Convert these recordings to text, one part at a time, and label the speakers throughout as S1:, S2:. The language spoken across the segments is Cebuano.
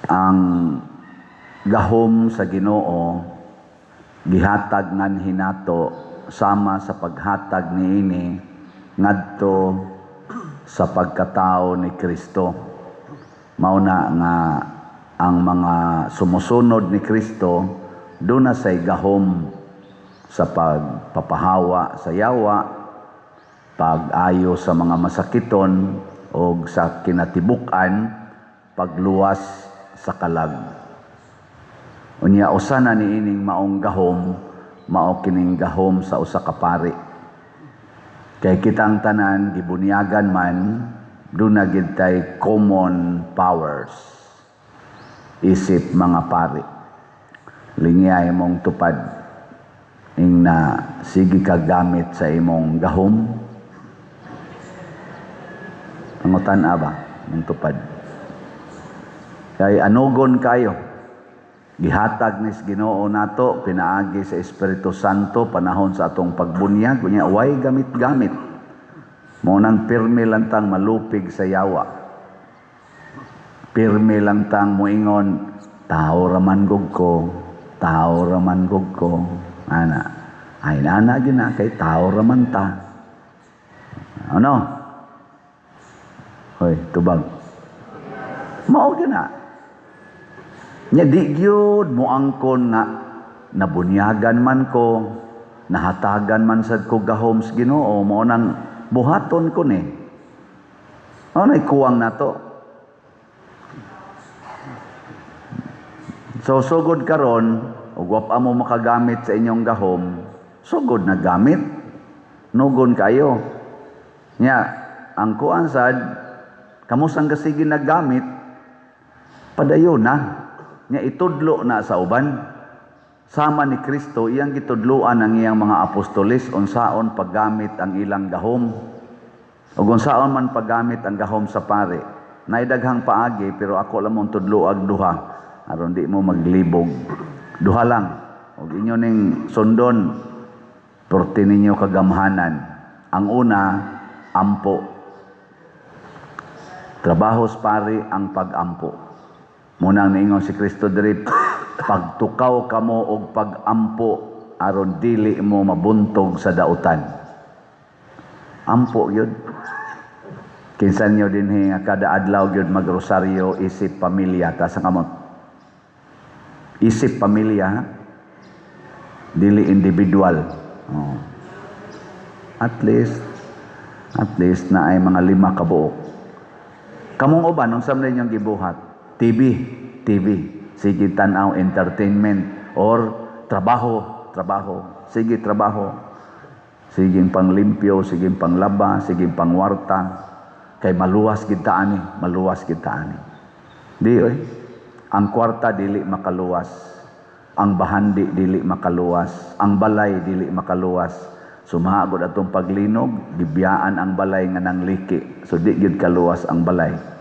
S1: Ang gahom sa Ginoo gihatag nganhi nato sama sa paghatag niini ngadto sa pagkatao ni Kristo. Mao na nga ang mga sumusunod ni Kristo duna say gahom sa pagpapahawa sa yawa, pag-ayo sa mga masakiton o sa kinatibuk-an pagluwas sa kalag. Unya, usa na niining maong gahom, mao kining gahom sa usa ka pari. Kay kitang tanan gibunyagan man, duna gid tay common powers isip mga pari. Lingyay mong tupad ing na sige ka gamit sa imong gahom. Pangutan ba mong tupad? Kay anugon kayo. Gihatag nis Ginoo nato pinaagi sa Espiritu Santo panahon sa atong pagbunyag, unya way gamit-gamit. Mao nang pirmi lang tang malupig sa yawa. Pirmi lang tang muingon, "Tao raman gug ko, tao raman gug ko." Ana. Ay ana gyud na kay tao raman ta. Ano? Hoy, tubag. Mao gyud na. Nya di gyud moangkon nga nabunyagan man ko, nahatagan man sad ko gahom sa Ginoo, mao nang buhaton ko ni. Mao na'y kuwang nato. So sugod karon, ug wa pa mo makagamit sa inyong gahom, sugod na gamit. Nugon kayo. Nya, ang kuan sad, kamusang kasige naggamit, padayon na. Nya itudlo na sa uban. Sama ni Kristo, iyang gitudloan ang iyang mga apostoles unsaon paggamit ang ilang gahom. Ug unsaon man paggamit ang gahom sa pare. Naay daghang paagi, pero ako lang mong tudloag duha aron di mo maglibog. Duha lang. Ug inyo ning sundon perti ninyo kagamhanan. Ang una, ampo. Trabaho sa pari ang pag-ampo. Munang niingon si Kristo diri, "Pagtukaw kamo og pag-ampo aron dili mo mabuntog sa dautan." Ampo yun. Kinsa nyo dinhi nga kada adlaw gyud magrosaryo isip pamilya? Ta sa kamot. Isip pamilya, ha? Dili individual. Oh. At least na ay mga lima kabuok. Kamong uban, unsa man inyong gibuhat? TV, TV. Sige tanaw, entertainment or trabaho, trabaho. Sige trabaho. Sige panglimpyo, sige panglaba, sige pangwarta. Kay maluwas gid ta ani, maluwas gid ta ani. Di oy. Ang kwarta dili makaluwas. Ang bahandi dili makaluwas. Ang balay dili makaluwas. Sumagod atong paglinog, gibiyaan ang balay nga nang liki. So di gid kaluwas ang balay.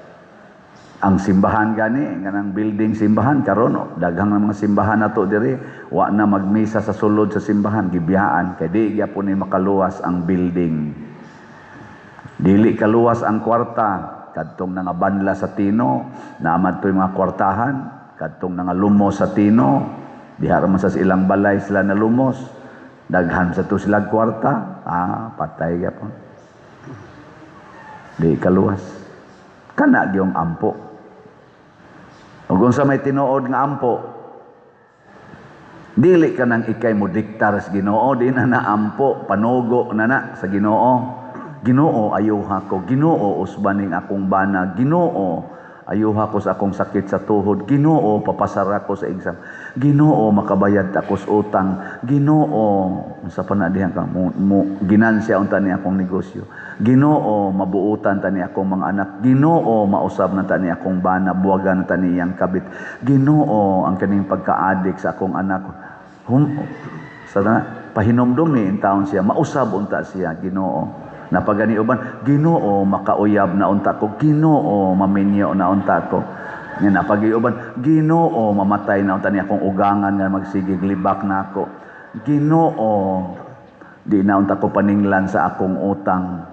S1: Ang simbahan gani, nga nang building simbahan karon, oh, daghang ng mga simbahan nato diri, wa na magmisa sa sulod sa simbahan, gibiyaan kay di gyapon ni makaluwas ang building. Dili kaluwas ang kwarta, kadtong nangabanla sa Tino, naamad to yung mga kwartahan, kadtong nangalumos sa Tino, diha ra man sa ilang balay sila nalumos. Daghan sa to sila kwarta, patay gyapon. Di kaluwas. Kana gyung ampo. Ug unsa may tinuod nga ampo? Dili ka nang ikay mo diktar sa Ginoo, di na na ampo, panugo na na sa Ginoo. "Ginoo, ayuha ko. Ginoo, usbaning akong bana. Ginoo, ayuha ko sa akong sakit sa tuhod. Ginoo, papasara ko sa exam. Ginoo, makabayad ako sa utang. Ginoo," unsa pa na diha ka mo ginansya unta ni akong negosyo. "Ginoo, mabuutan ta ni akong mga anak. Ginoo, mausab na ta ni akong bana, buwagan na ta ni iyang kabit. Ginoo, ang kaning pagka-addict sa akong anak." Sa na, pahinumdum ni taon siya, mausab unta siya, Ginoo. Napagani uban, "Ginoo, makauyab na unta ko. Ginoo, maminyo na unta ko." Nga napagi uban, "Ginoo, mamatay na unta ni akong ugangan nga magsigig libak na ako. Ginoo, di na unta ko paninglan sa akong utang."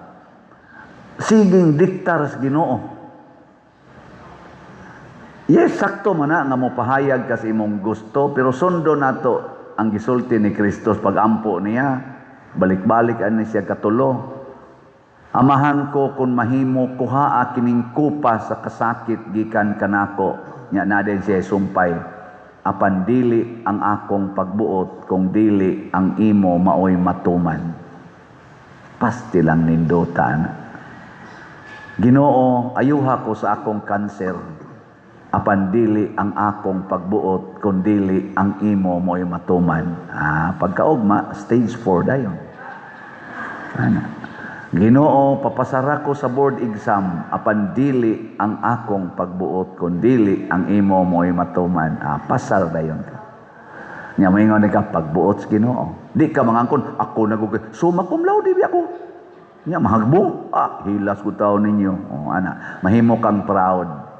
S1: Siging diktar sa Ginoo. Yes, sakto man na nga mopahayag ka sa imong gusto, pero sundo nato ang gisulti ni Kristo pag-ampo niya. Balik-balik ani siya katulo. "Amahan ko, kung mahimo, kuhaa kining kupa sa kasakit gikan kanako." Nya na din siya sumpay. "Apan dili ang akong pagbuot, kung dili ang imo maoy matuman." Pasti lang nindota na. "Ginoo, ayuha ko sa akong kanser. Apan dili ang akong pagbuot, kung dili ang imo mo'y matuman." Ah, pagkaugma, stage 4 dayon. Ana. "Ginoo, papasara ko sa board exam. Apan dili ang akong pagbuot, kung dili ang imo mo'y matuman." Ah, pasar dayon ka. Nya moingon ka, pagbuot sa Ginoo. Di ka mangangkon, "Ako nagugay. Summa cum laude bi ako." Nya mahagbong. Ah, hilas ko tao ninyo. Oh, ana, mahimo kang proud.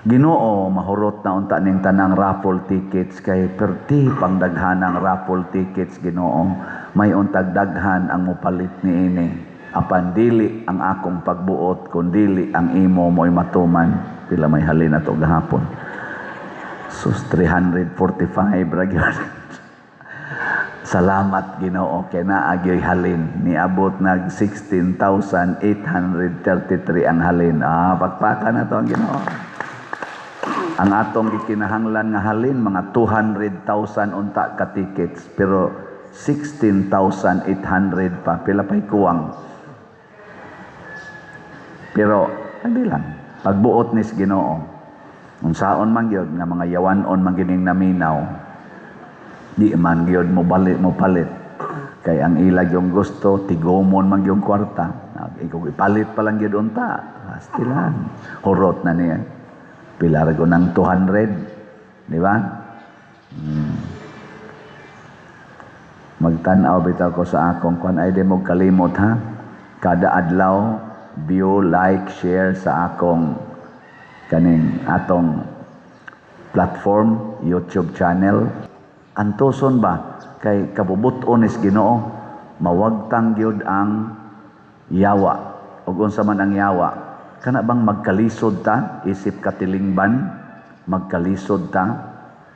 S1: "Ginoo, mahurot na unta ning tanang raffle tickets kay perti pang daghanang raffle tickets, Ginoo. May untag daghan ang mopalit niini. Apan dili ang akong pagbuot, kun dili ang imo mo'y matuman." Pila may halin na to gahapon? Sus, 345 ra gyud. Salamat, Ginoo, kay naa gyoy halin. Niabot nag 16,833 ang halin. Ah, pakpakan na to ang Ginoo. Ang atong gikinahanglan nga halin mga 200,000 unta ka tickets, pero 16,800 pa, pila pa'y kuwang. Pero hindi lang pagbuot nis Ginoo. Unsaon man gyud nga mga yawanon man gining naminaw, di man gyud mo balik mo palit kay ang ila yung gusto tigomon man gyud kwarta. Ikaw ipalit pa lang gyud unta, pastilan hurot na niya. Pila ra ng 200, di ba? Magtan-aw bitaw ko sa akong kuan, ay di mo kalimot ha. Kada adlaw, view, like, share sa akong kaning atong platform, YouTube channel. Antoson ba kay kabubuton is Ginoo, mawagtang gyud ang yawa. Ug unsa man ang yawa? Kana bang magkalisod ta isip katilingban, magkalisod ta.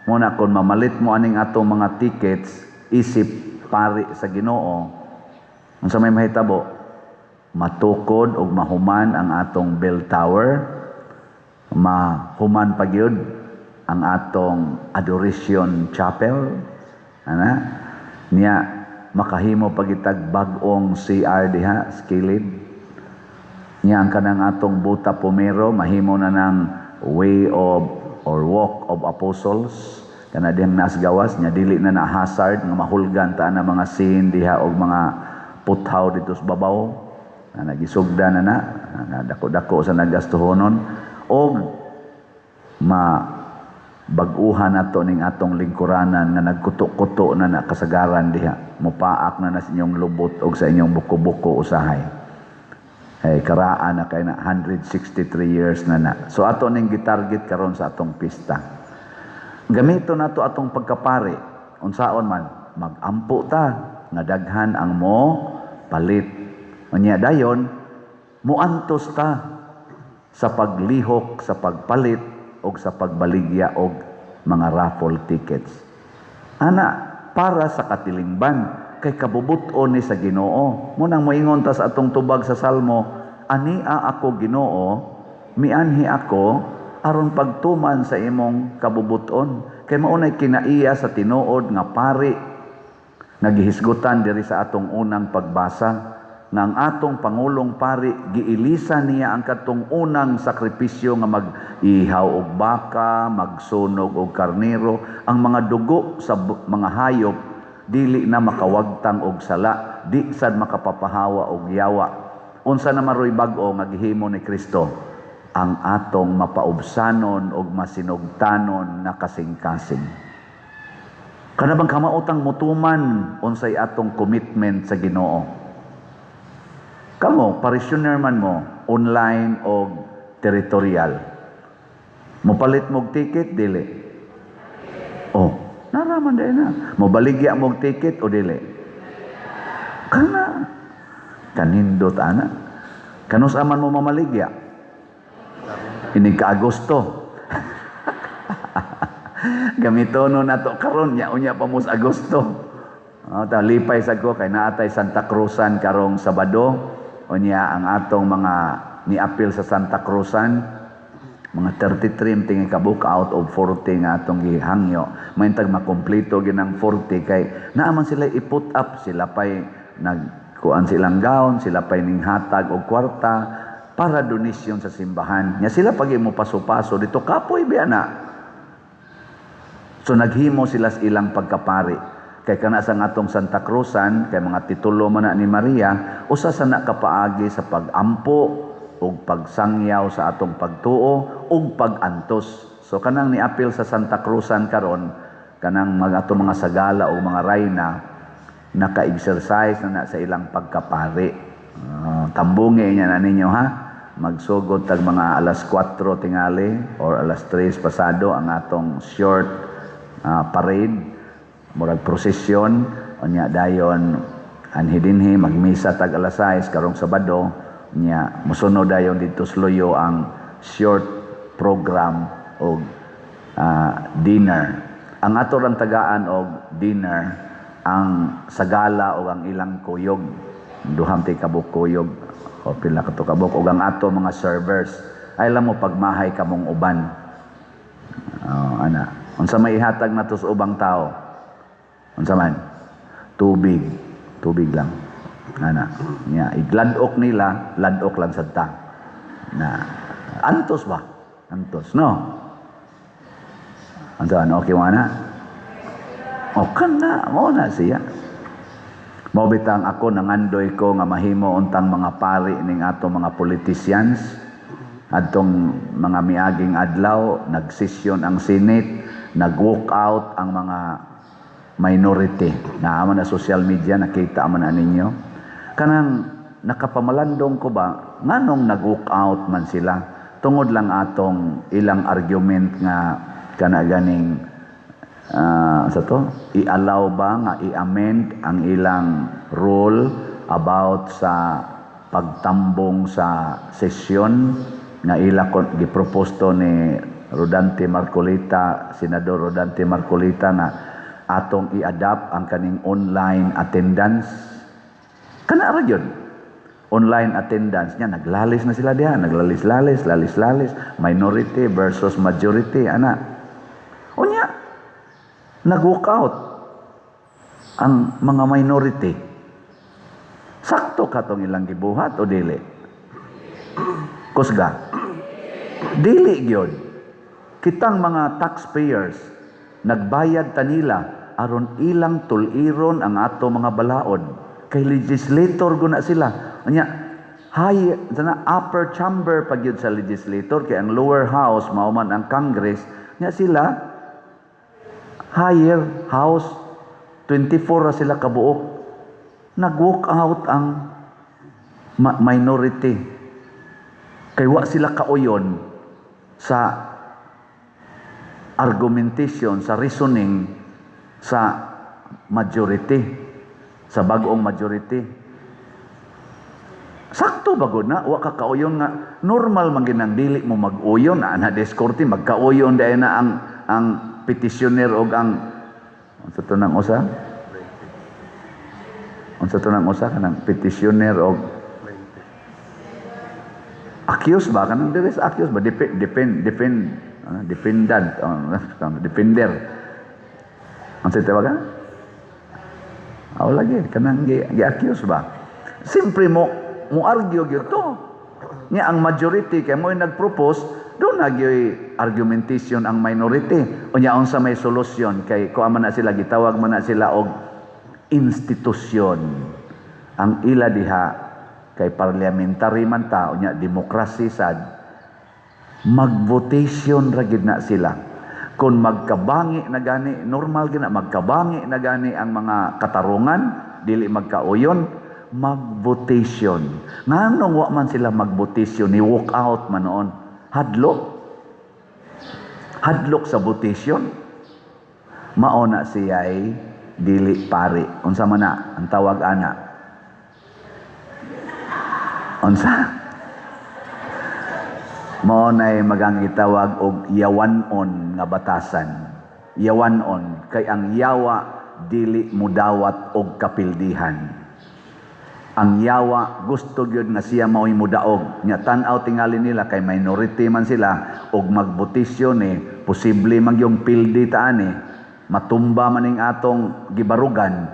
S1: Muna kung mamalit mo aning atong mga tickets isip pari sa Ginoo, unsa may mahitabo? Matukod og mahuman ang atong bell tower, mahuman pa gyud ang atong adoration chapel, ana niya, makahimo pagitag bag-ong CR diha sa kilid niya. Ang kanang atong buta pumero mahimo na ng way of or walk of apostles kana dihang nas gawas niya, dili na na hazard nga mahulgan ta na mga scene diha og mga puthaw dito sa babaw na nagisugda na na, na dako-dako sa nagastuhonon, og ma bag-uhan nato ning atong lingkuranan nga nagkuto-kuto na na kasagaran diha, mopaak na na sa inyong lubot og sa inyong buko-buko usahay. Eh, karaan na kay na, 163 years na na. So ato ning gitarget karon sa atong pista. Gamito nato atong pagkapari. Unsaon man, magampo ta nga daghan ang mo palit. Unya dayon muantos ta sa paglihok, sa pagpalit og sa pagbaligya og mga raffle tickets. Ana, para sa katilingban kay kabubuton ni sa Ginoo. Munang moingon ta sa atong tubag sa Salmo, "Ania ako, Ginoo, mianhi ako aron pagtuman sa imong kabubuton." Kay maunay kinaiya sa tinuod nga pari nga gihisgutan diri sa atong unang pagbasa, nga ang atong pangulong pari giilisa niya ang katong unang sakripisyo nga mag-ihaw og baka, magsunog og karnero. Ang mga dugo sa mga hayop dili na makawagtang og sala, di sad makapapahawa og yawa. Unsa na maroy bag-o nga gihimo ni Kristo? Ang atong mapaubsanon og masinugtanon nga kasing-kasing. Kana bang kamaotang mutuman unsay atong commitment sa Ginoo? Kamo, parishioner man mo, online o territorial. Mopalit mo og ticket, dili? Oh, naraman din na. Mobaligya mo og ticket o dili? Kana. Kanindot ana. Kanus-a man mo mamaligya? Inig ka Agosto. Gamitono nato karon nya unya pa mo sa Agosto. Oh, ta lipay sad ko kay naatay Santa Cruzan karong Sabado. Unya ang atong mga niapil sa Santa Cruzan, mga 33 tingi kabuok out of 40 nga atong gihangyo. Maintag makumpleto ginang 40 kay naa man sila i-put up, sila pay nagkuan silang gown, sila pay ning hatag og kwarta para donasyon sa simbahan. Nya sila pag mo paso-paso dito, kapoy biya na. So naghimo sila sa ilang pagkapari. Kay kana sa atong Santa Cruzan, kay mga titulo man na ni Maria, usa sa nakapaagi sa pagampo ug pagsangyaw sa atong pagtuo ug pagantos. So kanang niapil sa Santa Cruzan karon, kanang mga atong mga sagala o mga rayna, naka-exercise na na sa ilang pagkapari. Tambungi niya na ninyo, ha. Magsugod tag mga alas 4 tingali or alas 3 pasado ang atong short parade, murag prosesyon. Unya dayon anhi dinhi magmisa tag alas 6 karong Sabado. Nya mosunod dayon didto sa Luyo ang short program og dinner. Ang ato rang tagaan og dinner ang sagala o ang ilang kuyog, duham ti kabuk kuyog o pila ka to kabuk, ug ang ato mga servers ay alam mo pagmahay kamong uban. Oh, ana, unsa may ihatag nato sa ubang tao? Unsa man? Tubig, tubig lang ana. Nya igladok nila, ladok lang sad ta na. Antos ba? Antos, no? Unsa, ano, okay mo ana? O kana mo na siya. Mao bitang ako nangandoy ko nga mahimo untang mga pari ning ato mga politicians. Adtong mga miaging adlaw, nagsesyon ang Senate, nag-walk out ang mga minority. Naa man na social media, nakita man na ninyo. Kanang nakapamalandong ko ba, nganong nag-walk out man sila? Tungod lang atong ilang argument nga kana ganing sa to, i-allow ba nga i-amend ang ilang rule about sa pagtambong sa sesyon nga ila gipropose to ni Rodante Marcoleta, Senador Rodante Marcoleta, nga atong i-adapt ang kaning online attendance. Kana ra gyud. Online attendance niya, naglalis na sila diha, naglalis-lalis, lalis-lalis, minority versus majority, ana. Unya, nag-walk out ang mga minority. Sakto katong ilang gibuhat o dili? Kusga. Dili gyud. Kitang mga taxpayers, nagbayad ta nila aron ilang tuliron ang ato mga balaod. Kay legislator guna sila. Anya, high sana, upper chamber pag yun sa legislator, kay ang lower house mao man ang Congress. Nya sila higher house, 24 ra sila kabuok. Nag-walk out ang minority kay wa sila kauyon sa argumentation, sa reasoning sa majority, sa bag-ong majority. Sakto ba gud na wa ka kauyon nga normal man ginang dili mo mag-uyon ana diskorte, magkauyon dahil na ang petitioner og ang unsa to nang usa, unsa to nang usa, kanang petitioner og accused ba, kanang diri sa accused ba, depend depend depend defendant, oh, defender, ang sa tawag? Aw lagi kanang gi-accuse ba, siyempre mo argue gyud to. Nya ang majority kay mo nag-propose, do na gyoy argumentation ang minority. Unya unsa may solusyon? Kay kuha man na sila, gitawag man na sila og institusyon. Ang ila diha kay parliamentary man ta, unya demokrasi sad, magvotation ra gid na sila. Kung magkabangi na gani, normal gina magkabangi na gani ang mga katarungan, dili magkauyon, magvotation. Nganong wa man sila magvotation, ni walk out man noon? Hadlok. Hadlok sa votation. Mao na siya'y dili pari. Unsa man na ang tawag ana? Unsa? Mao nay magang gitawag og yawanon nga batasan. Yawanon kay ang yawa dili mudawat og kapildihan. Ang yawa gusto gyud nga siya mao'y mudaog. Nya tan-aw tingali nila kay minority man sila og magbotisyon eh, posible man yung pildi ta ani, matumba man ning atong gibarugan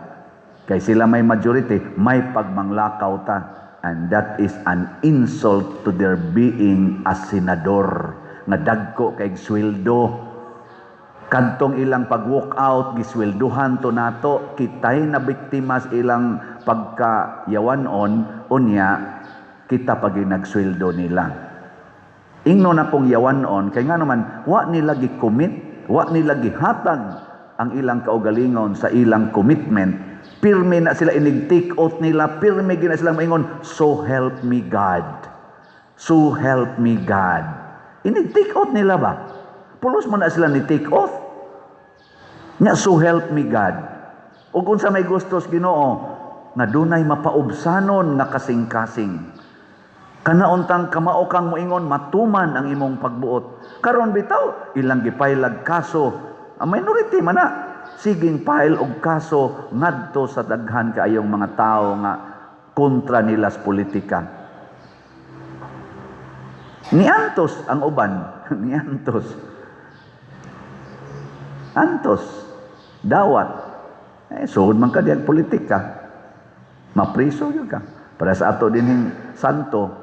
S1: kay sila may majority, may pagmanglakaw ta. And that is an insult to their being a senador nga dagko kay sweldo. Kadtong ilang pag-walk out, giswelduhan to nato. Kitay na biktima sa ilang pagka-yawanon, unya kita pag nagsweldo nila. Ingno na kong yawanon kay nga naman wa nila gi-commit, wa nila gihatag ang ilang kaugalingon sa ilang commitment. Pirmi na sila inig take oath nila, pirmi gina sila maingon, "So help me God. So help me God." Inig take oath nila ba? Pulos man na sila ni take oath. Nya so help me God. Ug unsa may gustos Ginoo nga dunay mapaubsanon nga kasing-kasing. Kanauntang kamao kang moingon, matuman ang imong pagbuot. Karon bitaw ilang gipailag kaso, ang minority man na siging file og kaso ngadto sa daghan kaayong mga tao nga kontra nila sa politika. Niantos ang uban, niantos. Antos, dawat. Eh, sugod man ka diyang politika. Mapriso yun ka. Para sa ato dinhing santo,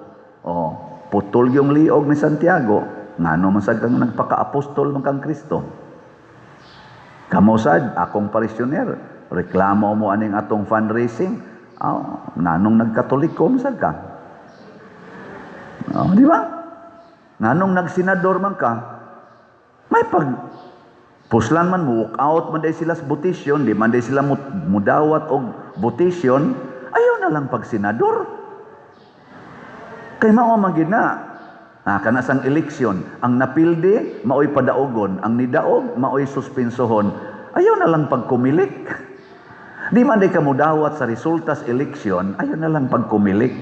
S1: oh, putol yung liog ni Santiago, ngano man sad kang nagpaka-apostol man kang Kristo. Kamo sad, akong parisioner, reklamo mo aning atong fundraising, oh, nganong nagkatoliko man sad ka? Oh, di ba? Nganong nagsenador man ka, may pag puslan man mo walk out man day sila sa botisyon, di man day sila mudawat og botisyon, ayaw na lang pag senador. Kay mao man gid na. Ah, kana sang eleksyon, ang napildi maoy padaogon, ang nidaog maoy suspensohon. Ayaw na lang pagkumilik. Di man day ka mudawat sa resultas eleksyon, ayaw na lang pagkumilik.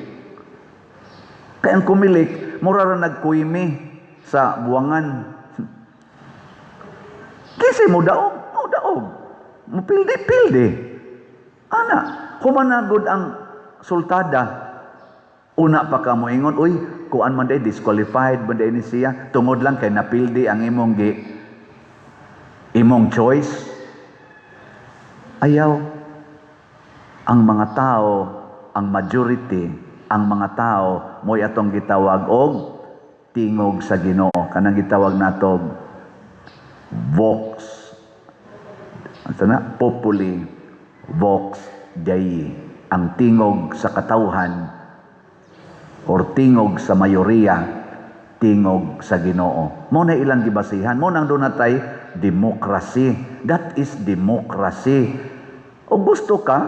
S1: Kay ang kumilik, mura ra nagkuimi sa buwangan. Kasi mo daog, mo daog. Mo pildi-pildi. Ana, humanagod ang sultada. Una pa ka mo ingon, "Uy, kuan man day, disqualified man day ni siya," tungod lang kay napildi ang imong choice. Ayaw. Ang mga tao, ang majority, ang mga tao mo'y atong gitawag og tingog sa Ginoo. Kanang gitawag nato vox ano na, populi vox Dei, ang tingog sa katawhan or tingog sa mayoriya, tingog sa Ginoo. Mo na ilang gibasihan mo nang doon natay democracy. That is democracy. O gusto ka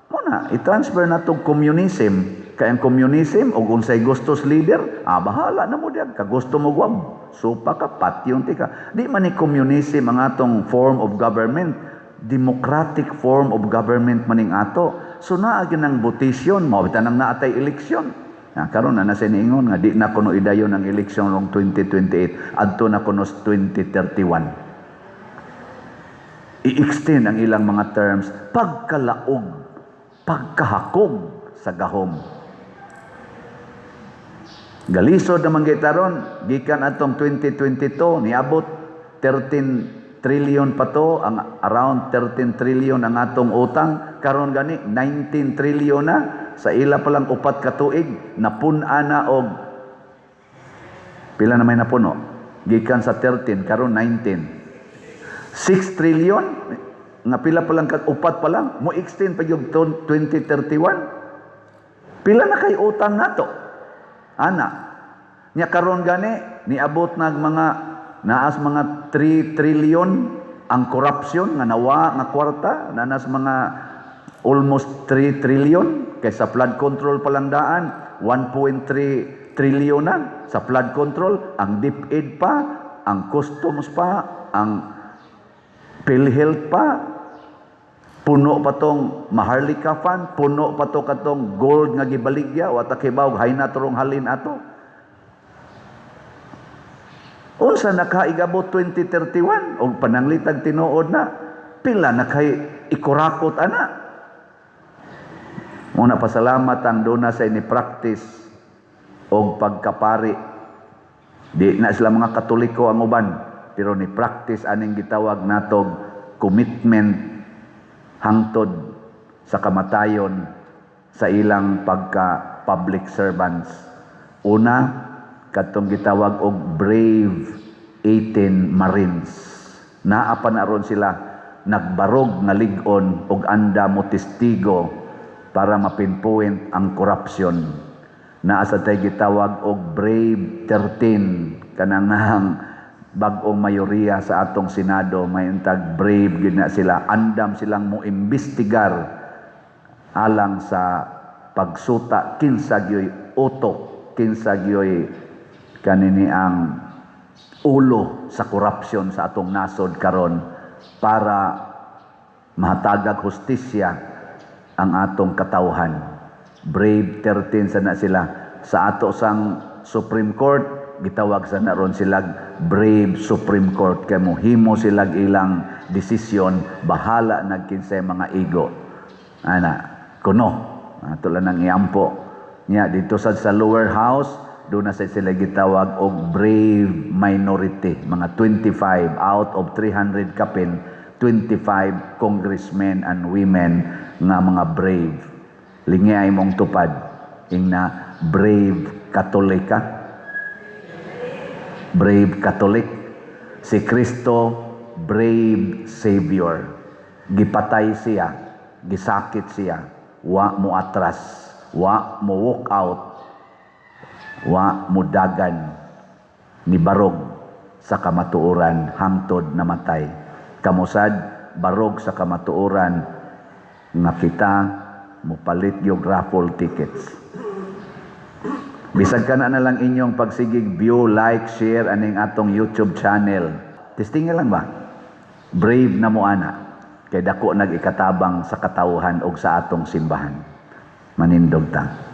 S1: mo na i-transfer na tong communism, kay ang communism og unsay gustos leader, ah, bahala na mo diyan. Kagusto mo gwab supa ka, patyon ti ka. Di man ni communism ang atong form of government, democratic form of government maning ato. So naa gyud ng botisyon, mao bitan ang naatay eleksyon. Na karon na nasa niingon nga di na kuno idayon ang eleksyon rong 2028, adto na kuno sa 2031. I-extend ang ilang mga terms, pagkalaog, pagkahakog sa gahom. Galisod naman kita ron, gikan atong 2022, niabot 13 trillion pa to, ang around 13 trillion ang atong utang, karon gani 19 trillion na sa ila pa lang 4 ka tuig, napun-an na og pila na may napuno? Gikan sa 13, karon 19. 6 trillion nga pila pa lang ka 4 pa lang, mo extend pa yung 2031. Pila na kay utang nato? Ana. Nya karon gani niabot nag mga naas mga 3 trillion ang corruption nga nawa nga kwarta, nanas mga almost 3 trillion kay sa flood control pa lang daan 1.3 trillion na sa flood control, ang DepEd pa, ang customs pa, ang PhilHealth pa, puno pa tong Maharlika Fund, puno pa to katong gold nga gibaligya, wa ta kibaw hay na turong halin ato. Unsa na ka igabot 2031 og pananglitag tinuod na, pila na kay ikurakot ana? Muna pasalamat ang duna sa ini practice og pagkapari. Di na sila mga Katoliko ang uban, pero ni practice aning gitawag natog commitment hangtod sa kamatayon sa ilang pagka public servants. Una, kadtong gitawag og Brave 18 Marines. Naa pa na ron sila nagbarog nga lig-on og anda mo testigo para mapinpoint ang corruption. Naa sa tay gitawag og Brave 13, kanang nang bag-ong mayoriya sa atong Senado, may intag brave gid na sila, andam silang mo imbestigar alang sa pagsuta kinsa gyoy utok, kinsa gyoy kanini ang ulo sa korupsyon sa atong nasod karon para mahatagag hustisya ang atong katawhan. Brave 13 sana sila. Sa ato sang Supreme Court, gitawag sa na ron sila Brave Supreme Court kay mohimo sila ilang desisyon, bahala nagkinsay mga igo. Ana, kuno. Ato lang nang iampo. Nya dito sa lower house, doon na sa sila gitawag og brave minority, mga 25 out of 300 kapin, 25 congressmen and women nga mga brave. Lingi ay mong tupad ingna brave Katolika, brave Catholic. Si Kristo, brave Savior, gipatay siya, gisakit siya, wa mo atras, wa mo walk out, wa mo dagan, ni barog sa kamatuoran hangtod namatay. Kamosad barog sa kamatuoran nga kita mopalit yung raffle tickets. Bisag kana na lang inyong pagsigig view, like, share aning atong YouTube channel. Testing lang ba? Brave na mo ana kay dako nag ikatabang sa katawhan og sa atong simbahan. Manindog ta.